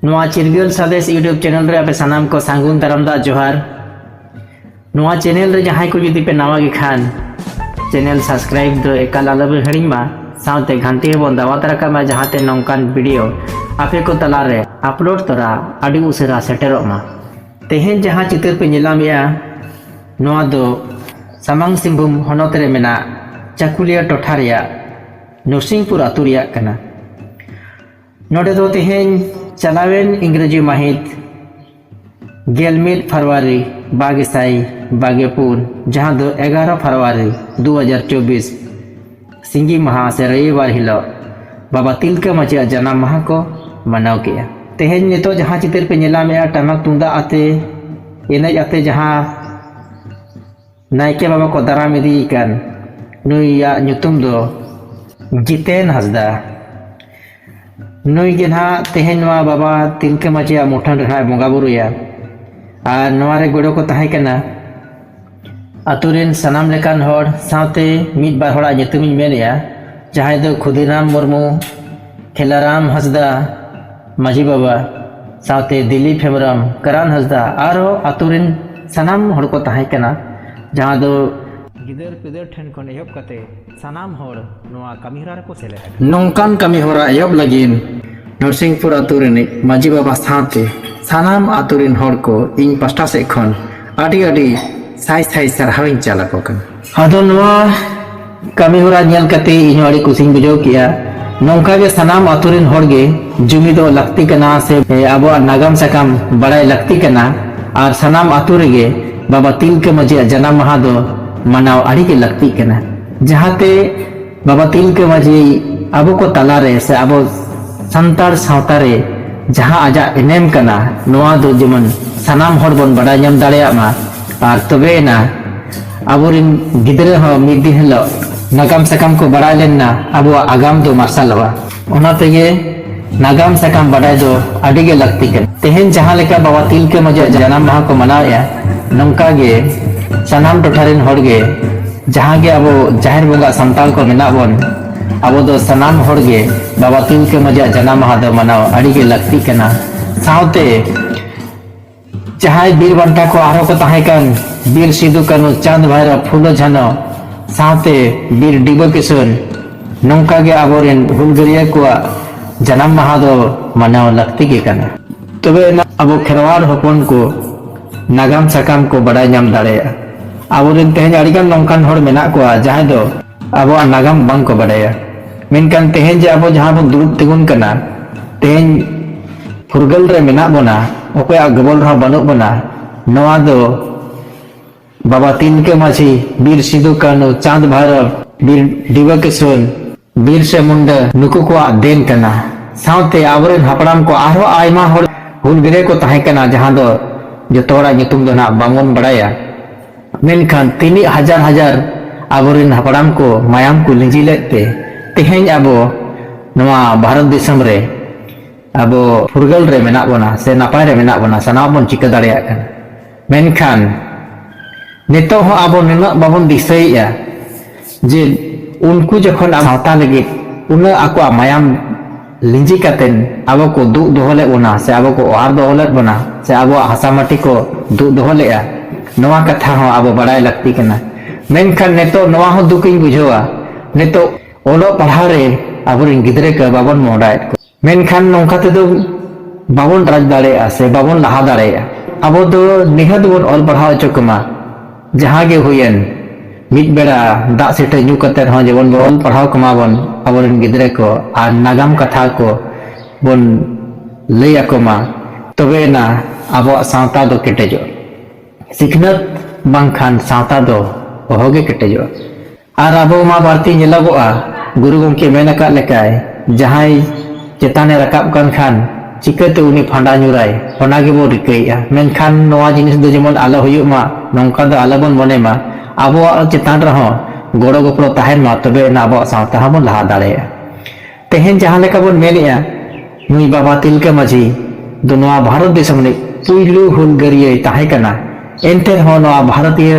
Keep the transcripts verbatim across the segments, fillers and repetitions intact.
ᱱᱚᱣᱟ ᱪᱤᱨᱜᱟᱹᱞ ᱥᱟᱸᱫᱮᱥ YouTube ᱪᱮᱱᱮᱞ ᱨᱮ ᱟᱯᱮ ᱥᱟᱱᱟᱢ ᱠᱚ ᱥᱟᱹᱜᱩᱱ ᱫᱟᱨᱟᱢ ᱫᱟᱜ ᱡᱚᱦᱟᱨ᱾ ᱱᱚᱣᱟ ᱪᱮᱱᱮᱞ ᱨᱮ ᱡᱟᱦᱟᱸᱭ ᱠᱚ ᱡᱩᱫᱤ ᱯᱮ ᱱᱟᱣᱟ ᱜᱮ ᱠᱷᱟᱱ, ᱪᱮᱱᱮᱞ ᱥᱟᱵᱥᱠᱨᱟᱭᱤᱵ ᱫᱚ ᱮᱠᱟᱞ ᱟᱞᱚᱯᱮ ᱦᱤᱲᱤᱧ ᱢᱟ, ᱥᱟᱶᱛᱮ ᱜᱷᱟᱱᱴᱤ ᱦᱚᱸᱵᱚᱱ ᱫᱟᱵᱟᱣ ᱛᱟᱨᱟ ᱠᱟᱜ ᱢᱟ, ᱡᱟᱦᱟᱸᱛᱮ ᱱᱚᱝᱠᱟᱱ ᱵᱷᱤᱰᱤᱭᱳ ᱟᱯᱮ ᱠᱚ ᱛᱟᱞᱟᱨᱮ ᱟᱯᱞᱳᱰ ᱛᱚᱨᱟ ᱟᱹᱰᱤ ᱩᱥᱟᱹᱨᱟ ᱥᱮᱴᱮᱨᱚᱜ ᱢᱟ᱾ ᱛᱮᱦᱮᱧ ᱡᱟᱦᱟᱸ ᱪᱤᱛᱟᱹᱨ ᱯᱮ ᱧᱮᱞᱟᱢᱮᱜᱼᱟ, ᱱᱚᱣᱟ ᱫᱚ ᱥᱟᱢᱟᱝ ᱥᱤᱝᱵᱷᱩᱢ ᱦᱚᱱᱚᱛ ᱨᱮ ᱢᱮᱱᱟᱜ ᱪᱟᱠᱩᱞᱤᱭᱟᱹ ᱴᱚᱴᱷᱟ ᱨᱮᱭᱟᱜ ᱱᱚᱨᱥᱤᱝᱯᱩᱨ ᱟᱹᱛᱩ ᱨᱮᱭᱟᱜ ᱠᱟᱱᱟ᱾ ᱱᱚᱰᱮ ᱫᱚ ᱛᱮᱦᱮᱧ ᱪᱟᱞᱟᱣᱮᱱ ᱤᱝᱨᱮᱡᱤ ᱢᱟᱹᱦᱤᱛ ᱜᱮᱞ ᱢᱤᱫ ᱯᱷᱮᱵᱽᱨᱩᱣᱟᱨᱤ ᱵᱟᱜᱮ ᱥᱟᱭ ᱵᱟᱜᱮ ᱯᱩᱱ, ᱡᱟᱦᱟᱸ ᱫᱚ ᱮᱜᱟᱨᱚ ᱯᱷᱮᱵᱽᱨᱩᱣᱟᱨᱤ ᱫᱩ ᱦᱟᱡᱟᱨ ᱪᱚᱵᱵᱤᱥ, ᱥᱤᱸᱜᱤ ᱢᱟᱦᱟ ᱥᱮ ᱨᱚᱵᱤᱵᱟᱨ ᱦᱤᱞᱳᱜ ᱵᱟᱵᱟ ᱛᱤᱞᱠᱟᱹ ᱢᱟᱹᱡᱷᱤᱭᱟᱜ ᱡᱟᱱᱟᱢ ᱢᱟᱦᱟ ᱠᱚ ᱢᱟᱱᱟᱣ ᱠᱮᱜᱼᱟ᱾ ᱛᱮᱦᱮᱧ ᱱᱤᱛᱚᱜ ᱡᱟᱦᱟᱸ ᱪᱤᱛᱟᱹᱨ ᱯᱮ ᱧᱮᱞᱟᱢᱮᱜᱼᱟ, ᱴᱟᱢᱟᱠ ᱛᱩᱢᱫᱟᱜ ᱟᱛᱮ, ᱮᱱᱮᱡ ᱟᱛᱮ ᱡᱟᱦᱟᱸ ᱱᱟᱭᱠᱮ ᱵᱟᱵᱟ ᱠᱚ ᱫᱟᱨᱟᱢ ᱤᱫᱤᱭᱮ ᱠᱟᱱ, ᱱᱩᱭᱟᱜ ᱧᱩᱛᱩᱢ ᱫᱚ ᱡᱤᱛᱮᱱ ᱦᱟᱸᱥᱫᱟ᱾ ᱱᱩᱭ ᱜᱮ ᱱᱟᱦᱟᱜ ᱛᱮᱦᱮᱧ ᱱᱚᱣᱟ ᱵᱟᱵᱟ ᱛᱤᱞᱠᱟᱹ ᱢᱟᱹᱡᱷᱤᱭᱟᱜ ᱢᱩᱴᱷᱟᱹᱱ ᱨᱮ ᱱᱟᱦᱟᱜ ᱵᱚᱸᱜᱟ ᱵᱩᱨᱩᱭᱟ᱾ ᱟᱨ ᱱᱚᱣᱟ ᱨᱮ ᱜᱚᱲᱚ ᱠᱚ ᱛᱟᱦᱮᱸ ᱠᱟᱱᱟ ᱟᱛᱳ ᱨᱮᱱ ᱥᱟᱱᱟᱢ ᱞᱮᱠᱟᱱ ᱦᱚᱲ, ᱥᱟᱶᱛᱮ ᱢᱤᱫ ᱵᱟᱨ ᱦᱚᱲᱟᱜ ᱧᱩᱛᱩᱢᱤᱧ ᱢᱮᱱᱮᱜᱼᱟ, ᱡᱟᱦᱟᱸᱭ ᱫᱚ ᱠᱷᱩᱫᱤᱨᱟᱢ ᱢᱩᱨᱢᱩ, ᱠᱷᱮᱞᱟᱨᱟᱢ ᱦᱟᱸᱥᱫᱟ, ᱢᱟᱹᱡᱷᱤ ᱵᱟᱵᱟ, ᱥᱟᱶᱛᱮ ᱫᱤᱞᱤᱯ ᱦᱮᱢᱵᱨᱚᱢ, ᱠᱟᱨᱟᱱ ᱦᱟᱸᱥᱫᱟ, ᱟᱨᱦᱚᱸ ᱟᱛᱳ ᱨᱮᱱ ᱥᱟᱱᱟᱢ ᱦᱚᱲ ᱠᱚ ᱛᱟᱦᱮᱸ ᱠᱟᱱᱟ, ᱡᱟᱦᱟᱸ ᱫᱚ ᱜᱤᱫᱟᱹᱨ ᱯᱤᱫᱟᱹᱨ ᱴᱷᱮᱱ ᱠᱷᱚᱱ ᱮᱦᱚᱵ ᱠᱟᱛᱮ ᱥᱟᱱᱟᱢ ᱦᱚᱲ ᱱᱚᱣᱟ ᱠᱟᱹᱢᱤᱦᱚᱨᱟ ᱨᱮᱠᱚ ᱥᱮᱞᱮᱫ ᱟᱠᱟᱱᱟ᱾ ᱱᱚᱝᱠᱟᱱ ᱠᱟᱹᱢᱤᱦᱚᱨᱟ ᱮᱦᱚᱵ ᱞᱟᱹᱜᱤᱫ ᱱᱚᱨᱥᱤᱝᱯᱩᱨ ᱟᱛᱳ ᱨᱤᱱᱤᱡ ᱢᱟᱹᱡᱷᱤ ᱵᱟᱵᱟ ᱥᱟᱶᱛᱮ ᱥᱟᱱᱟᱢ ᱟᱛᱳ ᱨᱤᱱ ᱦᱚᱲ ᱠᱚ ᱤᱧ ᱯᱟᱥᱴᱟ ᱥᱮᱫ ᱠᱷᱚᱱ ᱟᱹᱰᱤ ᱟᱹᱰᱤ ᱥᱟᱭ ᱥᱟᱭ ᱥᱟᱨᱦᱟᱣ ᱤᱧ ᱪᱟᱞ ᱟᱠᱚ ᱠᱟᱱᱟ᱾ ᱟᱫᱚ ᱱᱚᱣᱟ ᱠᱟᱹᱢᱤ ᱦᱚᱨᱟ ᱧᱮᱞ ᱠᱟᱛᱮ ᱤᱧ ᱦᱚᱸ ᱟᱹᱰᱤ ᱠᱩᱥᱤᱧ ᱵᱩᱡᱷᱟᱹᱣ ᱠᱮᱜᱼᱟ᱾ ᱱᱚᱝᱠᱟ ᱜᱮ ᱥᱟᱱᱟᱢ ᱟᱛᱳ ᱨᱮᱱ ᱦᱚᱲ ᱜᱮ ᱡᱩᱢᱤᱫᱚᱜ ᱞᱟᱹᱠᱛᱤ ᱠᱟᱱᱟ ᱥᱮ ᱟᱵᱚᱣᱟᱜ ᱱᱟᱜᱟᱢ ᱥᱟᱠᱟᱢ ᱵᱟᱲᱟᱭ ᱞᱟᱹᱠᱛᱤ ᱠᱟᱱᱟ᱾ ᱟᱨ ᱥᱟᱱᱟᱢ ᱟᱛᱳ ᱨᱮᱜᱮ ᱵᱟᱵᱟ ᱛᱤᱞᱠᱟᱹ ᱢᱟᱹᱡᱷᱤᱭᱟᱜ ᱡᱟᱱᱟᱢ ᱢᱟᱦᱟ ᱫᱚ ᱢᱟᱱᱟᱣ ᱟᱹᱰᱤ ᱜᱮ ᱞᱟᱹᱠᱛᱤᱜ ᱠᱟᱱᱟ, ᱡᱟᱦᱟᱸᱛᱮ ᱵᱟᱵᱟ ᱛᱤᱞᱠᱟᱹ ᱢᱟᱹᱡᱷᱤ ᱟᱵᱚ ᱠᱚ ᱛᱟᱞᱟᱨᱮ ᱥᱮ ᱟᱵᱚ ᱥᱟᱱᱛᱟᱲ ᱥᱟᱶᱛᱟ ᱨᱮ ᱡᱟᱦᱟᱸ ᱟᱡᱟᱜ ᱮᱱᱮᱢ ᱠᱟᱱᱟ, ᱱᱚᱣᱟ ᱫᱚ ᱡᱮᱢᱚᱱ ᱥᱟᱱᱟᱢ ᱦᱚᱲ ᱵᱚᱱ ᱵᱟᱰᱟᱭ ᱧᱟᱢ ᱫᱟᱲᱮᱭᱟᱜ ᱢᱟ᱾ ᱟᱨ ᱛᱚᱵᱮᱭᱮᱱᱟ ᱟᱵᱚᱨᱮᱱ ᱜᱤᱫᱽᱨᱟᱹ ᱦᱚᱸ ᱢᱤᱫ ᱫᱤᱱ ᱦᱤᱞᱳᱜ ᱱᱟᱜᱟᱢ ᱥᱟᱠᱟᱢ ᱠᱚ ᱵᱟᱲᱟᱭ ᱞᱮᱱ ᱱᱟ ᱟᱵᱚᱣᱟᱜ ᱟᱜᱟᱢ ᱫᱚ ᱢᱟᱨᱥᱟᱞᱚᱜᱼᱟ᱾ ᱚᱱᱟ ᱛᱮᱜᱮ ᱱᱟᱜᱟᱢ ᱥᱟᱠᱟᱢ ᱵᱟᱰᱟᱭ ᱫᱚ ᱟᱹᱰᱤ ᱜᱮ ᱞᱟᱹᱠᱛᱤ ᱠᱟᱱᱟ᱾ ᱛᱮᱦᱮᱧ ᱡᱟᱦᱟᱸ ᱞᱮᱠᱟ ᱵᱟᱵᱟ ᱛᱤᱞᱠᱟᱹ ᱢᱟᱹᱡᱷᱤᱭᱟᱜ ᱡᱟᱱᱟᱢ ᱢᱟᱦᱟ ᱠᱚ ᱢᱟᱱᱟᱣᱮᱫᱼᱟ, ᱱᱚᱝᱠᱟ ᱜᱮ ᱥᱟᱱᱟᱢ ᱴᱚᱴᱷᱟ ᱨᱮᱱ ᱦᱚᱲ ᱜᱮ, ᱡᱟᱦᱟᱸ ᱜᱮ ᱟᱵᱚ ᱡᱟᱦᱮᱨ ᱵᱚᱸᱜᱟ ᱥᱟᱱᱛᱟᱲ ᱠᱚ ᱢᱮᱱᱟᱜ ᱵᱚᱱ, ᱟᱵᱚ ᱫᱚ ᱥᱟᱱᱟᱢ ᱦᱚᱲ ᱜᱮ ᱵᱟᱵᱟ ᱛᱤᱞᱠᱟᱹ ᱢᱟᱹᱡᱷᱤᱭᱟᱜ ᱡᱟᱱᱟᱢ ᱢᱟᱦᱟ ᱫᱚ ᱢᱟᱱᱟᱣ ᱟᱹᱰᱤ ᱜᱮ ᱞᱟᱹᱠᱛᱤᱜ ᱠᱟᱱᱟ᱾ ᱥᱟᱶᱛᱮ ᱡᱟᱦᱟᱸᱭ ᱵᱤᱨ ᱵᱟᱱᱴᱟ ᱠᱚ ᱟᱨᱦᱚᱸ ᱠᱚ ᱛᱟᱦᱮᱸ ᱠᱟᱱ, ᱵᱤᱨ ᱥᱤᱫᱩ ᱠᱟᱹᱱᱩ, ᱪᱟᱸᱫᱽ ᱵᱷᱟᱭᱨᱚ, ᱯᱷᱩᱞᱳ ᱡᱷᱟᱱᱚ, ᱥᱟᱶᱛᱮ ᱵᱤᱨ ᱰᱤᱵᱟᱹ ᱠᱤᱥᱩᱱ, ᱱᱚᱝᱠᱟ ᱜᱮ ᱟᱵᱚᱨᱮᱱ ᱦᱩᱞᱜᱟᱹᱨᱤᱭᱟᱹ ᱠᱚᱣᱟᱜ ᱡᱟᱱᱟᱢ ᱢᱟᱦᱟ ᱫᱚ ᱢᱟᱱᱟᱣ ᱞᱟᱹᱠᱛᱤ ᱜᱮ ᱠᱟᱱᱟ᱾ ᱛᱚᱵᱮ ᱮᱱᱟᱝ ᱟᱵᱚ ᱠᱷᱮᱨᱣᱟᱲ ᱦᱚᱯᱚᱱ ᱠᱚ ᱱᱟᱜᱟᱢ ᱥᱟᱠᱟᱢ ᱠᱚ ᱵᱟᱰᱟᱭ ᱧᱟᱢ ᱫᱟᱲᱮᱭᱟᱜᱼᱟ᱾ ᱟᱵᱚᱨᱮᱱ ᱛᱮᱦᱮᱧ ᱟᱹᱰᱤᱜᱟᱱ ᱱᱚᱝᱠᱟᱱ ᱦᱚᱲ ᱢᱮᱱᱟᱜ ᱠᱚᱣᱟ ᱡᱟᱦᱟᱸᱭ ᱫᱚ ᱟᱵᱚᱣᱟᱜ ᱱᱟᱜᱟᱢ ᱵᱟᱝ ᱠᱚ ᱵᱟᱰᱟᱭᱟ᱾ ᱢᱮᱱᱠᱷᱟᱱ ᱛᱮᱦᱮᱧ ᱡᱮ ᱟᱵᱚ ᱡᱟᱦᱟᱸ ᱵᱚᱱ ᱫᱩᱲᱩᱵ ᱛᱤᱸᱜᱩᱱ ᱠᱟᱱᱟ, ᱛᱮᱦᱮᱧ ᱯᱷᱩᱨᱜᱟᱹᱞ ᱨᱮ ᱢᱮᱱᱟᱜ ᱵᱚᱱᱟ, ᱚᱠᱚᱭᱟᱜ ᱜᱚᱵᱚᱞ ᱨᱮᱦᱚᱸ ᱵᱟᱹᱱᱩᱜ ᱵᱚᱱᱟ, ᱱᱚᱣᱟ ᱫᱚ ᱵᱟᱵᱟ ᱛᱤᱞᱠᱟᱹ ᱢᱟᱹᱡᱷᱤ, ᱵᱤᱨ ᱥᱤᱫᱩ ᱠᱟᱹᱱᱩ, ᱪᱟᱸᱫᱽ ᱵᱷᱟᱭᱨᱚ, ᱵᱤᱨ ᱰᱤᱵᱟᱹ ᱠᱤᱥᱩᱱ, ᱵᱤᱨᱥᱟ ᱢᱩᱱᱰᱟ ᱱᱩᱠᱩ ᱠᱚᱣᱟᱜ ᱫᱮᱱ ᱠᱟᱱᱟ᱾ ᱥᱟᱶᱛᱮ ᱟᱵᱚᱨᱮᱱ ᱦᱟᱯᱲᱟᱢ ᱠᱚ ᱟᱨᱦᱚᱸ ᱟᱭᱢᱟ ᱦᱚᱲ ᱦᱩᱞᱜᱟᱹᱨᱤᱭᱟᱹ ᱠᱚ ᱛᱟᱦᱮᱸ ᱠᱟᱱᱟ, ᱡᱟᱦᱟᱸ ᱫᱚ ᱡᱚᱛᱚ ᱦᱚᱲᱟᱜ ᱧᱩᱛᱩᱢ ᱫᱚ ᱱᱟᱦᱟᱜ ᱵᱟᱝᱵᱚᱱ ᱵᱟᱲᱟᱭᱟ᱾ ᱢᱮᱱᱠᱷᱟᱱ ᱛᱤᱱᱟᱹᱜ ᱦᱟᱡᱟᱨ ᱦᱟᱡᱟᱨ ᱟᱵᱚᱨᱮᱱ ᱦᱟᱯᱲᱟᱢ ᱠᱚ ᱢᱟᱭᱟᱢ ᱠᱚ ᱞᱤᱸᱡᱤ ᱞᱮᱫ ᱛᱮ ᱛᱮᱦᱮᱧ ᱟᱵᱚ ᱱᱚᱣᱟ ᱵᱷᱟᱨᱚᱛ ᱫᱤᱥᱚᱢ ᱨᱮ ᱟᱵᱚ ᱯᱷᱩᱨᱜᱟᱹᱞ ᱨᱮ ᱢᱮᱱᱟᱜ ᱵᱚᱱᱟ ᱥᱮ ᱱᱟᱯᱟᱭ ᱨᱮ ᱢᱮᱱᱟᱜ ᱵᱚᱱᱟ, ᱥᱟᱱᱟᱢ ᱵᱚᱱ ᱪᱤᱠᱟᱹ ᱫᱟᱲᱮᱭᱟᱜ ᱠᱟᱱᱟ᱾ ᱢᱮᱱᱠᱷᱟᱱ ᱱᱤᱛᱚᱜ ᱦᱚᱸ ᱟᱵᱚ ᱱᱩᱱᱟᱹᱜ ᱵᱟᱵᱚᱱ ᱫᱤᱥᱟᱹᱭᱮᱫᱼᱟ ᱡᱮ ᱩᱱᱠᱩ ᱡᱚᱠᱷᱚᱱ ᱟᱵᱚ ᱥᱟᱶᱛᱟ ᱞᱟᱹᱜᱤᱫ ᱩᱱᱟᱹᱜ ᱟᱠᱚᱣᱟᱜ ᱢᱟᱭᱟᱢ ᱞᱤᱸᱡᱤ ᱠᱟᱛᱮᱱ ᱟᱵᱚ ᱠᱚ ᱫᱩᱜ ᱫᱚᱦᱚ ᱞᱮᱫ ᱵᱚᱱᱟ ᱥᱮ ᱟᱵᱚ ᱠᱚ ᱚᱣᱟᱨ ᱫᱚᱦᱚ ᱞᱮᱫ ᱵᱚᱱᱟ ᱥᱮ ᱟᱵᱚᱣᱟᱜ ᱦᱟᱥᱟ ᱢᱟᱹᱴᱤ ᱠᱚ ᱫᱩᱜ ᱫᱚᱦᱚ ᱞᱮᱫᱼᱟ, ᱱᱚᱣᱟ ᱠᱟᱛᱷᱟ ᱦᱚᱸ ᱟᱵᱚ ᱵᱟᱲᱟᱭ ᱞᱟᱹᱠᱛᱤ ᱠᱟᱱᱟ᱾ ᱢᱮᱱᱠᱷᱟᱱ ᱱᱤᱛᱚᱜ ᱱᱚᱣᱟ ᱦᱚᱸ ᱫᱩᱠ ᱤᱧ ᱵᱩᱡᱷᱟᱹᱣᱟ, ᱱᱤᱛᱚᱜ ᱚᱞᱚᱜ ᱯᱟᱲᱦᱟᱣ ᱨᱮ ᱟᱵᱚᱨᱮᱱ ᱜᱤᱫᱽᱨᱟᱹ ᱠᱚ ᱵᱟᱵᱚᱱ ᱢᱚᱦᱰᱟᱭᱮᱫ ᱠᱚᱣᱟ᱾ ᱢᱮᱱᱠᱷᱟᱱ ᱱᱚᱝᱠᱟ ᱛᱮᱫᱚ ᱵᱟᱵᱚᱱ ᱨᱟᱡᱽ ᱫᱟᱲᱮᱭᱟᱜᱼᱟ ᱥᱮ ᱵᱟᱵᱚᱱ ᱞᱟᱦᱟ ᱫᱟᱲᱮᱭᱟᱜᱼᱟ᱾ ᱟᱵᱚ ᱫᱚ ᱱᱤᱦᱟᱹᱛ ᱵᱚᱱ ᱚᱞ ᱯᱟᱲᱦᱟᱣ ᱦᱚᱪᱚ ᱠᱚᱢᱟ, ᱡᱟᱦᱟᱸ ᱜᱮ ᱦᱩᱭᱮᱱ, ᱢᱤᱫ ᱵᱮᱲᱟ ᱫᱟᱜ ᱥᱤᱴᱷᱟᱹ ᱧᱩ ᱠᱟᱛᱮ ᱨᱮᱦᱚᱸ ᱡᱮᱢᱚᱱ ᱵᱚᱱ ᱚᱞ ᱯᱟᱲᱦᱟᱣ ᱠᱚᱢᱟ ᱵᱚᱱ ᱟᱵᱚᱨᱮᱱ ᱜᱤᱫᱽᱨᱟᱹ ᱠᱚ, ᱟᱨ ᱱᱟᱜᱟᱢ ᱠᱟᱛᱷᱟ ᱠᱚ ᱵᱚᱱ ᱞᱟᱹᱭ ᱟᱠᱚ ᱢᱟ, ᱛᱚᱵᱮ ᱮᱱᱟ ᱟᱵᱚᱣᱟᱜ ᱥᱟᱶᱛᱟ ᱫᱚ ᱠᱮᱴᱮᱡᱚᱜᱼᱟ᱾ ᱥᱤᱠᱷᱱᱟᱹᱛ ᱵᱟᱝᱠᱷᱟᱱ ᱥᱟᱶᱛᱟ ᱫᱚ ᱚᱦᱚᱜᱮ ᱠᱮᱴᱮᱡᱚᱜᱼᱟ᱾ ᱟᱨ ᱟᱵᱚ ᱢᱟ ᱵᱟᱹᱲᱛᱤ ᱧᱮᱞᱚᱜᱚᱜᱼᱟ, ᱜᱩᱨᱩ ᱜᱚᱢᱠᱮ ᱢᱮᱱ ᱟᱠᱟᱫ ᱞᱮᱠᱟᱭ, ᱡᱟᱦᱟᱸᱭ ᱪᱮᱛᱟᱱᱮ ᱨᱟᱠᱟᱵ ᱠᱟᱱ ᱠᱷᱟᱱ ᱪᱤᱠᱟᱹᱛᱮ ᱩᱱᱤ ᱯᱷᱟᱸᱰᱟ ᱧᱩᱨᱟᱭ, ᱚᱱᱟ ᱜᱮᱵᱚᱱ ᱨᱤᱠᱟᱹᱭᱮᱫᱼᱟ᱾ ᱢᱮᱱᱠᱷᱟᱱ ᱱᱚᱣᱟ ᱡᱤᱱᱤᱥ ᱫᱚ ᱡᱮᱢᱚᱱ ᱟᱞᱚ ᱦᱩᱭᱩᱜ ᱢᱟ, ᱱᱚᱝᱠᱟ ᱫᱚ ᱟᱞᱚ ᱵᱚᱱ ᱢᱚᱱᱮ ᱢᱟ᱾ ᱟᱵᱚᱣᱟᱜ ᱪᱮᱛᱟᱱ ᱨᱮᱦᱚᱸ ᱜᱚᱲᱚ ᱜᱚᱯᱚᱲᱚ ᱛᱟᱦᱮᱱ ᱢᱟ, ᱛᱚᱵᱮ ᱮᱱᱟ ᱟᱵᱚᱣᱟᱜ ᱥᱟᱶᱛᱟ ᱦᱚᱸᱵᱚᱱ ᱞᱟᱦᱟ ᱫᱟᱲᱮᱭᱟᱜᱼᱟ᱾ ᱛᱮᱦᱮᱧ ᱡᱟᱦᱟᱸ ᱞᱮᱠᱟ ᱵᱚᱱ ᱢᱮᱱᱮᱫᱼᱟ, ᱱᱩᱭ ᱵᱟᱵᱟ ᱛᱤᱞᱠᱟᱹ ᱢᱟᱹᱡᱷᱤ ᱫᱚ ᱱᱚᱣᱟ ᱵᱷᱟᱨᱚᱛ ᱫᱤᱥᱚᱢ ᱨᱤᱱᱤᱡ ᱯᱩᱭᱞᱩ ᱦᱩᱞᱜᱟᱹᱨᱤᱭᱟᱹᱭ ᱛᱟᱦᱮᱸ ᱠᱟᱱᱟ᱾ ᱮᱱᱛᱮ ᱨᱮᱦᱚᱸ ᱱᱚᱣᱟ ᱵᱷᱟᱨᱚᱛᱤᱭᱟᱹ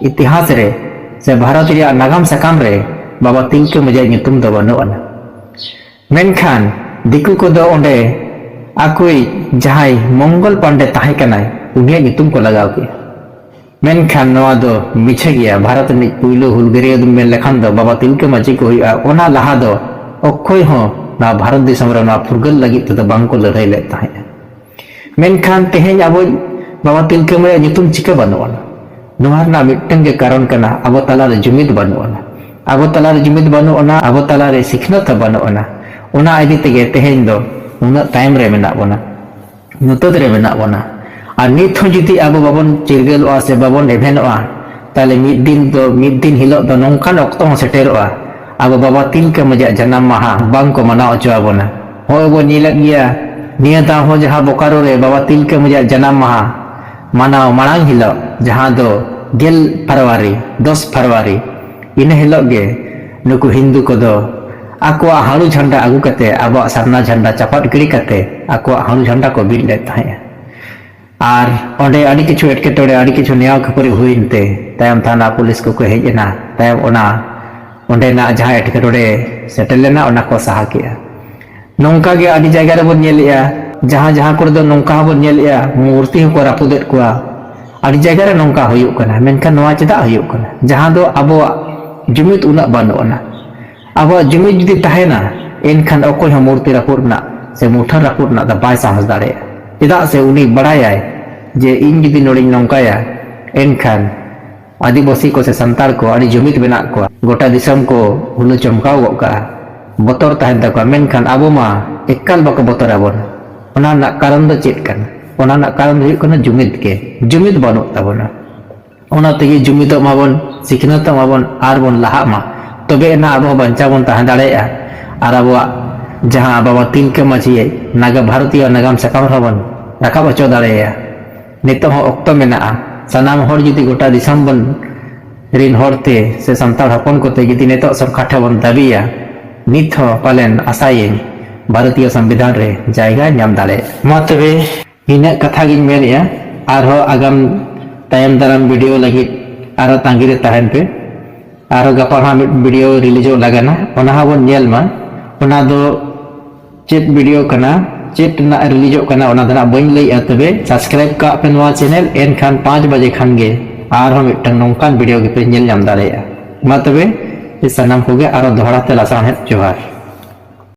ᱤᱛᱤᱦᱟᱥ ᱨᱮ ᱥᱮ ᱵᱷᱟᱨᱚᱛ ᱨᱮᱭᱟᱜ ᱱᱟᱜᱟᱢ ᱥᱟᱠᱟᱢ ᱨᱮ ᱵᱟᱵᱟ ᱛᱤᱞᱠᱟᱹ ᱢᱟᱹᱡᱷᱤᱭᱟᱜ ᱧᱩᱛᱩᱢ ᱫᱚ ᱵᱟᱹᱱᱩᱜ ᱟᱱᱟ᱾ ᱢᱮᱱᱠᱷᱟᱱ ᱫᱤᱠᱩ ᱠᱚᱫᱚ ᱚᱸᱰᱮ ᱟᱠᱚᱭᱤᱡ ᱡᱟᱦᱟᱸᱭ ᱢᱚᱝᱜᱚᱞ ᱯᱟᱱᱰᱮ ᱛᱟᱦᱮᱸ ᱠᱟᱱᱟᱭ, ᱩᱱᱤᱭᱟᱜ ᱧᱩᱛᱩᱢ ᱠᱚ ᱞᱟᱜᱟᱣ ᱠᱮᱫᱼᱟ᱾ ᱢᱮᱱᱠᱷᱟᱱ ᱱᱚᱣᱟ ᱫᱚ ᱢᱤᱪᱷᱟᱹ ᱜᱮᱭᱟ᱾ ᱵᱷᱟᱨᱚᱛ ᱨᱤᱱᱤᱡ ᱯᱩᱭᱞᱩ ᱦᱩᱞᱜᱟᱹᱨᱤᱭᱟᱹ ᱫᱚᱢ ᱢᱮᱱ ᱞᱮᱠᱷᱟᱱ ᱫᱚ ᱵᱟᱵᱟ ᱛᱤᱞᱠᱟᱹ ᱢᱟᱹᱡᱷᱤ ᱠᱚ ᱦᱩᱭᱩᱜᱼᱟ᱾ ᱚᱱᱟ ᱞᱟᱦᱟ ᱫᱚ ᱚᱠᱚᱭ ᱦᱚᱸ ᱱᱚᱣᱟ ᱵᱷᱟᱨᱚᱛ ᱫᱤᱥᱚᱢ ᱨᱮ ᱱᱚᱣᱟ ᱯᱷᱩᱨᱜᱟᱹᱞ ᱞᱟᱹᱜᱤᱫ ᱛᱮᱫᱚ ᱵᱟᱝ ᱠᱚ ᱞᱟᱹᱲᱦᱟᱹᱭ ᱞᱮᱫ ᱛᱟᱦᱮᱸᱫ᱾ ᱢᱮᱱᱠᱷᱟᱱ ᱛᱮᱦᱮᱧ ᱟᱵᱚ ᱵᱟᱵᱟ ᱛᱤᱞᱠᱟᱹ ᱢᱟᱹᱡᱷᱤᱭᱟᱜ ᱧᱩᱛᱩᱢ ᱪᱤᱠᱟᱹ ᱵᱟᱹᱱᱩᱜ ᱟᱱᱟ? ᱱᱚᱣᱟ ᱨᱮᱱᱟᱜ ᱢᱤᱫᱴᱟᱝ ᱜᱮ ᱠᱟᱨᱚᱱ ᱠᱟᱱᱟ, ᱟᱵᱚ ᱛᱟᱞᱟᱨᱮ ᱡᱩᱢᱤᱫ ᱵᱟᱹᱱᱩᱜ ᱟᱱᱟ᱾ ᱟᱵᱚ ᱛᱟᱞᱟᱨᱮ ᱡᱩᱢᱤᱫ ᱵᱟᱹᱱᱩᱜ ᱟᱱᱟ, ᱟᱵᱚ ᱛᱟᱞᱟᱨᱮ ᱥᱤᱠᱷᱱᱟᱹᱛ ᱦᱚᱸ ᱵᱟᱹᱱᱩᱜ ᱟᱱᱟ᱾ ᱚᱱᱟ ᱤᱫᱤ ᱛᱮᱜᱮ ᱛᱮᱦᱮᱧ ᱫᱚ ᱩᱱᱟᱹᱜ ᱛᱟᱭᱚᱢ ᱨᱮ ᱢᱮᱱᱟᱜ ᱵᱚᱱᱟ, ᱧᱩᱛᱟᱹᱛ ᱨᱮ ᱢᱮᱱᱟᱜ ᱵᱚᱱᱟ᱾ ᱟᱨ ᱱᱤᱛ ᱦᱚᱸ ᱡᱩᱫᱤ ᱟᱵᱚ ᱵᱟᱵᱚᱱ ᱪᱤᱨᱜᱟᱹᱞᱚᱜᱼᱟ ᱥᱮ ᱵᱟᱵᱚᱱ ᱮᱵᱷᱮᱱᱚᱜᱼᱟ, ᱛᱟᱦᱞᱮ ᱢᱤᱫ ᱫᱤᱱ ᱫᱚ, ᱢᱤᱫ ᱫᱤᱱ ᱦᱤᱞᱳᱜ ᱫᱚ ᱱᱚᱝᱠᱟᱱ ᱚᱠᱛᱚ ᱦᱚᱸ ᱥᱮᱴᱮᱨᱚᱜᱼᱟ, ᱟᱵᱚ ᱵᱟᱵᱟ ᱛᱤᱞᱠᱟᱹ ᱢᱟᱹᱡᱷᱤᱭᱟᱜ ᱡᱟᱱᱟᱢ ᱢᱟᱦᱟ ᱵᱟᱝ ᱠᱚ ᱢᱟᱱᱟᱣ ᱦᱚᱪᱚ ᱟᱵᱚᱱᱟ᱾ ᱦᱚᱸᱜᱼᱚᱭ ᱵᱚᱱ ᱧᱮᱞᱮᱫ ᱜᱮᱭᱟ, ᱱᱤᱭᱟᱹ ᱫᱷᱟᱣ ᱦᱚᱸ ᱡᱟᱦᱟᱸ ᱵᱳᱠᱟᱨᱳ ᱨᱮ ᱵᱟᱵᱟ ᱛᱤᱞᱠᱟᱹ ᱢᱟᱹᱡᱷᱤᱭᱟᱜ ᱡᱟᱱᱟᱢ ᱢᱟᱦᱟ ᱢᱟᱱᱟᱣ ᱢᱟᱲᱟᱝ ᱦᱤᱞᱳᱜ, ᱡᱟᱦᱟᱸ ᱫᱚ ᱜᱮᱞ ᱯᱷᱮᱵᱽᱨᱩᱣᱟᱨᱤ, ᱫᱚᱥ ᱯᱷᱮᱵᱽᱨᱩᱣᱟᱨᱤ, ᱤᱱᱟᱹ ᱦᱤᱞᱳᱜ ᱜᱮ ᱱᱩᱠᱩ ᱦᱤᱱᱫᱩ ᱠᱚᱫᱚ ᱟᱠᱚᱣᱟᱜ ᱦᱟᱹᱲᱩ ᱡᱷᱟᱱᱰᱟ ᱟᱹᱜᱩ ᱠᱟᱛᱮ, ᱟᱵᱚᱣᱟᱜ ᱥᱟᱨᱱᱟ ᱡᱷᱟᱱᱰᱟ ᱪᱟᱯᱟᱫ ᱜᱤᱰᱤ ᱠᱟᱛᱮ, ᱟᱠᱚᱣᱟᱜ ᱦᱟᱹᱲᱩ ᱡᱷᱟᱱᱰᱟ ᱠᱚ ᱵᱤᱫ ᱞᱮᱫ ᱛᱟᱦᱮᱸᱫᱼᱟ᱾ ᱟᱨ ᱚᱸᱰᱮ ᱟᱹᱰᱤ ᱠᱤᱪᱷᱩ ᱮᱴᱠᱮᱴᱚᱬᱮ, ᱟᱹᱰᱤ ᱠᱤᱪᱷᱩ ᱱᱮᱭᱟᱣ ᱠᱷᱟᱹᱯᱟᱹᱨᱤ ᱦᱩᱭᱮᱱ ᱛᱮ, ᱛᱟᱭᱚᱢ ᱛᱷᱟᱱᱟ ᱯᱩᱞᱤᱥ ᱠᱚᱠᱚ ᱦᱮᱡ ᱮᱱᱟ᱾ ᱛᱟᱭᱚᱢ ᱚᱱᱟ ᱚᱸᱰᱮᱱᱟᱜ ᱡᱟᱦᱟᱸ ᱮᱴᱠᱮᱴᱚᱬᱮ ᱥᱮᱴᱮᱨ ᱞᱮᱱᱟ, ᱚᱱᱟ ᱠᱚ ᱥᱟᱦᱟ ᱠᱮᱜᱼᱟ᱾ ᱱᱚᱝᱠᱟ ᱜᱮ ᱟᱹᱰᱤ ᱡᱟᱭᱜᱟ ᱨᱮᱵᱚᱱ ᱧᱮᱞᱮᱜᱼᱟ, ᱡᱟᱦᱟᱸ ᱡᱟᱦᱟᱸ ᱠᱚᱨᱮ ᱫᱚ ᱱᱚᱝᱠᱟ ᱦᱚᱸᱵᱚᱱ ᱧᱮᱞᱮᱜᱼᱟ, ᱢᱩᱨᱛᱤ ᱦᱚᱸᱠᱚ ᱨᱟᱹᱯᱩᱫᱮᱫ ᱠᱚᱣᱟ᱾ ᱟᱹᱰᱤ ᱡᱟᱭᱜᱟ ᱨᱮ ᱱᱚᱝᱠᱟ ᱦᱩᱭᱩᱜ ᱠᱟᱱᱟ, ᱢᱮᱱᱠᱷᱟᱱ ᱱᱚᱣᱟ ᱪᱮᱫᱟᱜ ᱦᱩᱭᱩᱜ ᱠᱟᱱᱟ? ᱡᱟᱦᱟᱸ ᱫᱚ ᱟᱵᱚᱣᱟᱜ ᱡᱩᱢᱤᱫ ᱩᱱᱟᱹᱜ ᱵᱟᱹᱱᱩᱜ ᱟᱱᱟ᱾ ᱟᱵᱚᱣᱟᱜ ᱡᱩᱢᱤᱫ ᱡᱩᱫᱤ ᱛᱟᱦᱮᱱᱟ, ᱮᱱᱠᱷᱟᱱ ᱚᱠᱚᱭ ᱦᱚᱸ ᱢᱩᱨᱛᱤ ᱨᱟᱹᱯᱩᱫ ᱨᱮᱱᱟᱜ ᱥᱮ ᱢᱩᱴᱷᱟᱹᱱ ᱨᱟᱹᱯᱩᱫ ᱨᱮᱱᱟᱜ ᱫᱚ ᱵᱟᱭ ᱥᱟᱦᱚᱥ ᱫᱟᱲᱮᱭᱟᱜᱼᱟ᱾ ᱪᱮᱫᱟᱜ ᱥᱮ ᱩᱱᱤ ᱵᱟᱲᱟᱭᱟᱭ ᱡᱮ ᱤᱧ ᱡᱩᱫᱤ ᱱᱚᱰᱮᱧ ᱱᱚᱝᱠᱟᱭᱟ, ᱮᱱᱠᱷᱟᱱ ᱟᱹᱫᱤᱵᱟᱹᱥᱤ ᱠᱚ ᱥᱮ ᱥᱟᱱᱛᱟᱲ ᱠᱚ ᱟᱹᱰᱤ ᱡᱩᱢᱤᱫ ᱢᱮᱱᱟᱜ ᱠᱚᱣᱟ, ᱜᱚᱴᱟ ᱫᱤᱥᱚᱢ ᱠᱚ ᱦᱩᱞᱟᱹ ᱪᱚᱢᱠᱟᱣ ᱜᱚᱫ ᱠᱟᱜᱼᱟ, ᱵᱚᱛᱚᱨ ᱛᱟᱦᱮᱱ ᱛᱟᱠᱚᱣᱟ᱾ ᱢᱮᱱᱠᱷᱟᱱ ᱟᱵᱚ ᱢᱟ ᱮᱠᱟᱞ ᱵᱟᱠᱚ ᱵᱚᱛᱚᱨ ᱟᱵᱚᱱᱟ᱾ ᱚᱱᱟ ᱨᱮᱱᱟᱜ ᱠᱟᱨᱚᱱ ᱫᱚ ᱪᱮᱫ ᱠᱟᱱᱟ? ᱚᱱᱟ ᱨᱮᱱᱟᱜ ᱠᱟᱨᱚᱱ ᱫᱚ ᱦᱩᱭᱩᱜ ᱠᱟᱱᱟ ᱡᱩᱢᱤᱫ ᱜᱮ, ᱡᱩᱢᱤᱫ ᱵᱟᱹᱱᱩᱜ ᱛᱟᱵᱚᱱᱟ᱾ ᱚᱱᱟ ᱛᱮᱜᱮ ᱡᱩᱢᱤᱫᱚᱜ ᱢᱟᱵᱚᱱ, ᱥᱤᱠᱷᱱᱟᱹᱛᱚᱜ ᱢᱟᱵᱚᱱ ᱟᱨ ᱵᱚᱱ ᱞᱟᱦᱟᱜ ᱢᱟ, ᱛᱚᱵᱮ ᱮᱱᱟ ᱟᱵᱚ ᱦᱚᱸ ᱵᱟᱧᱪᱟᱣ ᱵᱚᱱ ᱛᱟᱦᱮᱸ ᱫᱟᱲᱮᱭᱟᱜᱼᱟ᱾ ᱟᱨ ᱟᱵᱚᱣᱟᱜ ᱡᱟᱦᱟᱸ ᱵᱟᱵᱟ ᱛᱤᱞᱠᱟᱹ ᱢᱟᱹᱡᱷᱤ ᱱᱟᱜᱟ ᱵᱷᱟᱨᱚᱛᱤᱭᱚ ᱱᱟᱜᱟᱢ ᱥᱟᱠᱟᱢ ᱨᱮᱦᱚᱸ ᱵᱚᱱ ᱨᱟᱠᱟᱵ ᱦᱚᱪᱚ ᱫᱟᱲᱮᱭᱟᱭᱟ᱾ ᱱᱤᱛᱚᱜ ᱦᱚᱸ ᱚᱠᱛᱚ ᱢᱮᱱᱟᱜᱼᱟ᱾ ᱥᱟᱱᱟᱢ ᱦᱚᱲ ᱡᱩᱫᱤ ᱜᱚᱴᱟ ᱫᱤᱥᱚᱢ ᱵᱚᱱ ᱨᱤᱱ ᱦᱚᱲ ᱛᱮ ᱥᱮ ᱥᱟᱱᱛᱟᱲ ᱦᱚᱯᱚᱱ ᱠᱚᱛᱮ ᱡᱩᱫᱤ ᱱᱤᱛᱚᱜ ᱥᱚᱨᱠᱟᱨ ᱴᱷᱮᱱ ᱵᱚᱱ ᱫᱟᱹᱵᱤᱭᱟ, ᱱᱤᱛ ᱦᱚᱸ ᱯᱟᱞᱮᱱ ᱟᱥᱟᱭᱟᱹᱧ ᱵᱷᱟᱨᱚᱛᱤᱭᱚ ᱥᱚᱝᱵᱤᱫᱷᱟᱱ ᱨᱮ ᱡᱟᱭᱜᱟ ᱧᱟᱢ ᱫᱟᱲᱮᱭᱟᱜᱼᱟ᱾ ᱢᱟ ᱛᱚᱵᱮ ᱤᱱᱟᱹᱜ ᱠᱟᱛᱷᱟ ᱜᱤᱧ ᱢᱮᱱᱮᱫᱼᱟ᱾ ᱟᱨᱦᱚᱸ ᱟᱜᱟᱢ ᱛᱟᱭᱚᱢ ᱫᱟᱨᱟᱢ ᱵᱷᱤᱰᱤᱭᱳ ᱞᱟᱹᱜᱤᱫ ᱟᱨᱦᱚᱸ ᱛᱟᱺᱜᱤ ᱨᱮ ᱛᱟᱦᱮᱱ ᱯᱮ᱾ ᱟᱨᱦᱚᱸ ᱜᱟᱯᱟ ᱦᱟᱸᱜ ᱢᱤᱫ ᱵᱷᱤᱰᱤᱭᱳ ᱨᱤᱞᱤᱡᱚᱜ ᱞᱟᱜᱟᱱᱟ, ᱚᱱᱟ ᱦᱚᱸ ᱵᱚᱱ ᱧᱮᱞ ᱢᱟ᱾ ᱚᱱᱟ ᱫᱚ ᱪᱮᱫ ᱵᱷᱤᱰᱤᱭᱳ ᱠᱟᱱᱟ? ᱪᱮᱫ ᱨᱮᱱᱟᱜ ᱨᱤᱞᱤᱡᱚᱜ ᱠᱟᱱᱟ ᱚᱱᱟ ᱫᱚ ᱱᱟᱜ ᱵᱟᱹᱧ ᱞᱟᱹᱭᱮᱜᱼᱟ᱾ ᱛᱚᱵᱮ ᱥᱟᱵᱥᱠᱨᱟᱭᱤᱵ ᱠᱟᱜ ᱯᱮ ᱱᱚᱣᱟ ᱪᱮᱱᱮᱞ, ᱮᱱᱠᱷᱟᱱ ᱯᱟᱸᱪ ᱵᱟᱡᱮ ᱠᱷᱟᱱ ᱜᱮ ᱟᱨᱦᱚᱸ ᱢᱤᱫᱴᱟᱝ ᱱᱚᱝᱠᱟᱱ ᱵᱷᱤᱰᱤᱭᱳ ᱜᱮᱯᱮ ᱧᱮᱞ ᱧᱟᱢ ᱫᱟᱲᱮᱭᱟᱜᱼᱟ᱾ ᱢᱟ ᱛᱚᱵᱮ ᱥᱟᱱᱟᱢ ᱠᱚᱜᱮ ᱟᱨᱚ ᱫᱚᱦᱲᱟ ᱛᱮ ᱞᱟᱥᱟᱲᱦᱮᱫ ᱡᱚᱦᱟᱨ᱾